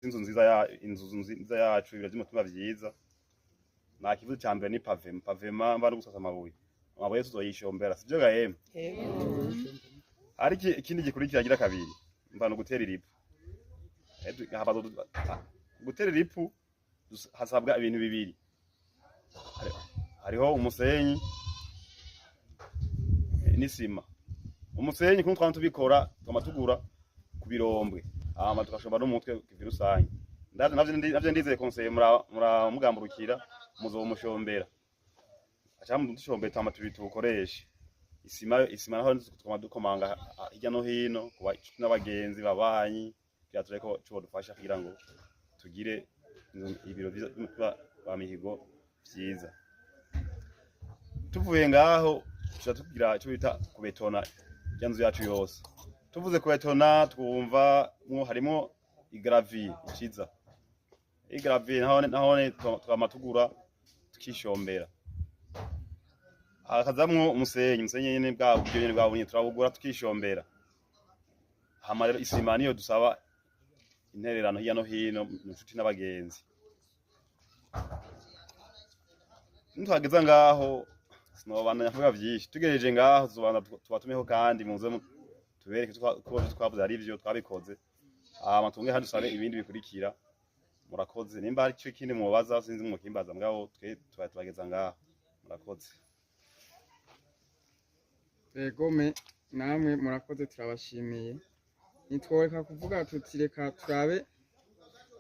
Inzu nziza ya inzu nziza yacu, ibiro vy'umutumba vyiza. Nta kibazo. Ca mbere ni pavement. Pavement mba no gusasa amabuye, amabuye tuzoyishombera, sivyo ga yemwe? Hari ikindi gikurikira gira kabiri, mba no gutera iripu. Gutera iripu hasabwa ibintu bibiri. Hariho umusenyi n'isima. Umusenyi kumwe twama tubikora, twama tugura ku birombwe, hama tugashomba n'umutwe kivi rusange. Ndazi navyo ndizeye conseiller muramugamburukira, muzomushombera, aca mudushombera, twama tubukoreshe. Isima naho twama dukomanga hirya no hino ku bacuti n'abagenzi babanyi, kugira turebe ko co dufasha kugira ngo tugire ibiro vy'umutumba wa Mihigo vyiza. Tuvuye ngaho, tuca tugira ico bita kubetona ya nzu yacu yose. Tuvuze kubetona, twumva mwo harimo i gravier iciza. I gravier nahone twama tugura tukishombera, hakazamwo umusenyi. Umusenyi nyene bwa buryo nyene bwa bunye turabugura tukishombera. Hama rero isima niyo dusaba intererano hirya no hino mu nshuti n'abagenzi. Nitwageza ngaho sinobandanya kuvuga vyinshi. Tugejeje ngaho tuzobanza tubatumeho kandi muze tubereke ko ivyo twavuze ari vyo twabikoze, hama twongere kandi dusabe ibindi bikurikira. Murakoze. Nimba hari ico kindi mwobaza, sinzi, mwokimbaza, mugabo twe tuba tubageza ngaho. Murakoze. Egome, namwe murakoze, turabashimiye. Ntitworeka kuvuga tuti reka turabe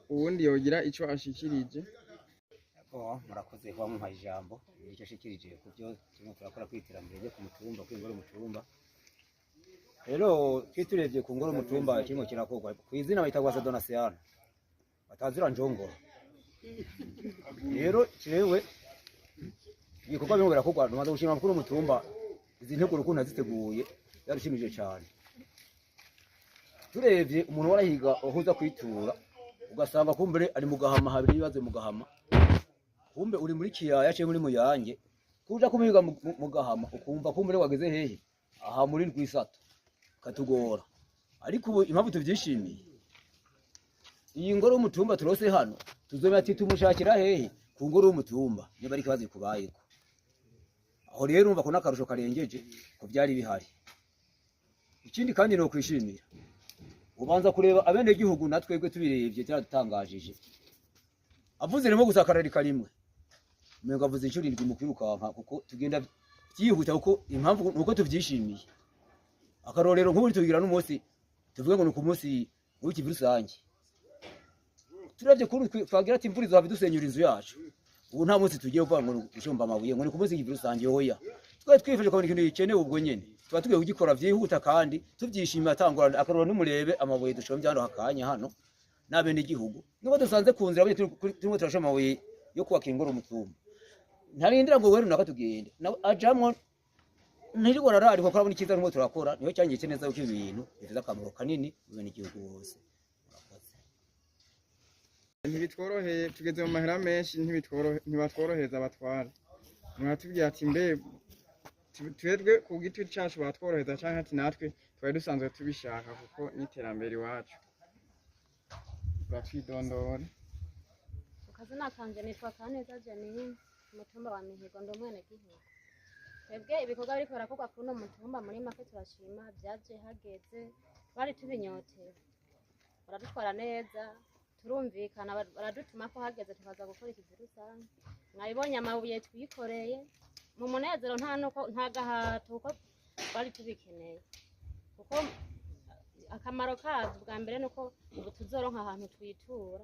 uwundi yogira ico ashikirije. Oh, murakoze kuba mumpaye ijambo. Icyo ashikirije ku byo turimo turakora ku iterambere ryo ku mutumba, ku ingoro y'umutumba. Rero twe turebye ku ngoro y'umutumba kirimo kirakorwa, ku izina bayita Gwasa Donasiano, batazira njongoro. Rero kirewe ibikorwa birimo birakorwa, tumaze gushima mukuru w'umutumba izi nteguro ukuntu yaziteguye, yarushimije cyane. Turebye umuntu warahiga ahuza kwitura, ugasanga kumbere ari mu Gahama, habiri ibibazo mu Gahama, kumbe uri muri Kiyaya cyangwa muri Muyange, kuja kumiga mu Gahama, ukumva kumbere wageze hehe aha muri Rwisato, katugora. Ariko ubu impamvu tuvyishimiye iyi ngoro y'umutumba turose hano, tuzomenya ati tumushakira hehe ku ngoro y'umutumba niba ari ikibazo kubayeko. Aho rero urumva ko n'akarusho karengeje ku byari bihari. Ikindi kandi ni ukwishimira, ubanza kureba abenegihugu na twebwe tubirebye byaradutangajije. Avuze rimwe gusa akararika rimwe, umengo avuze inshuro indwi mu kwirukanka, kuko tugenda byihuta, kuko impamvu nuko tuvyishimiye. Akarorero, nk'ubu tugira n'umunsi tuvuge ngo ni ku munsi w'ikivi rusange, turavye kuntu twagira ati imvura izohava idusenyura inzu yacu. Ubu nta munsi tugiye kuvuga ngo ni gushomba amabuye, ngo ni ku munsi w'ikivi rusange, hoya. Twari twifuje kubona ikintu gikenewe, ubwo nyene tuba tugiye kugikora vyihuta kandi tuvyishimiye atangura. Akarorero, nimurebe amabuye dushomvye hano hakanya hano n'abenegihugu, nubwo dusanze ku nzira turimo turashoma amabuye yo kubaka ingoro umutumba, ntarindira ngo were runaka tugende nawe ajamwo, ntirirwa arararikwa ko arabona icyiza turimo turakora. Niho cyangiye neza yuko ibintu bifite akamaro kanini mu benegihugu bose. Murakoze. Ntibitworoheye, tugeze mu mahera menshi, ntibatworohereza abatwara. Muratubwira ati mbe twebwe ku giti cacu batworohereza, canke ati natwe twari dusanzwe tubishaka kuko n'iterambere iwacu. Uratwidondora. Ku kazina kanje nitwa Kaneza Janine, umutumba wa Mihigo, ndi umwenegihugu. Twebwe ibikorwa biriko birakorwa kuri uno mutumba, muri make turashima, vyaje hageze, twari tubinyotewe. Baradutwara neza, turumvikana, baradutuma ko hageze tukaza gukora ikivi rusange. Mwabibonye amabuye twikoreye mu munezero, nta nuko nta gahato, kuko twari tubikeneye. Kuko akamaro kavyo bwa mbere nuko ubu tuzoronka ahantu twitura.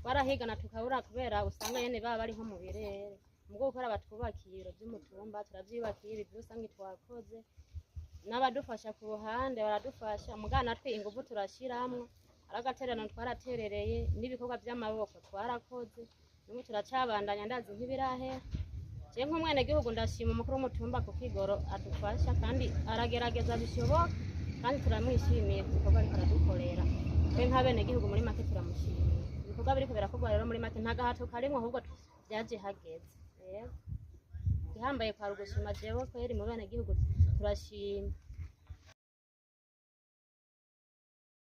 Twarahigana tukabura, kubera usanga nyene baba bari nko mu birere. Mubwo gukora batwubakiye ibiro vy'umutumba, turavyiyubakiye, ibivi rusange twakoze, n'abadufasha ku ruhande baradufasha, mugabo natwe inguvu turashiramwo. Ari agatererano twaraterereye, n'ibikorwa vy'amaboko twarakoze, n'ubu turacabandanya, ndazi ntibirahera. Je nk'umwenegihugu ndashima umukuru w'umutumba ku kigoro adufasha, kandi aragerageza bishoboka, kandi turamwishimiye ku bikorwa ariko aradukorera. Twe nk'abenegihugu muri make turamushimiye ibikorwa biriko birakorwa. Rero muri make nta gahato karimwo, ahubwo vyaje hageze. Yego, ihambaye kwa rugushima. Jewe kweri mu benegihugu turashima.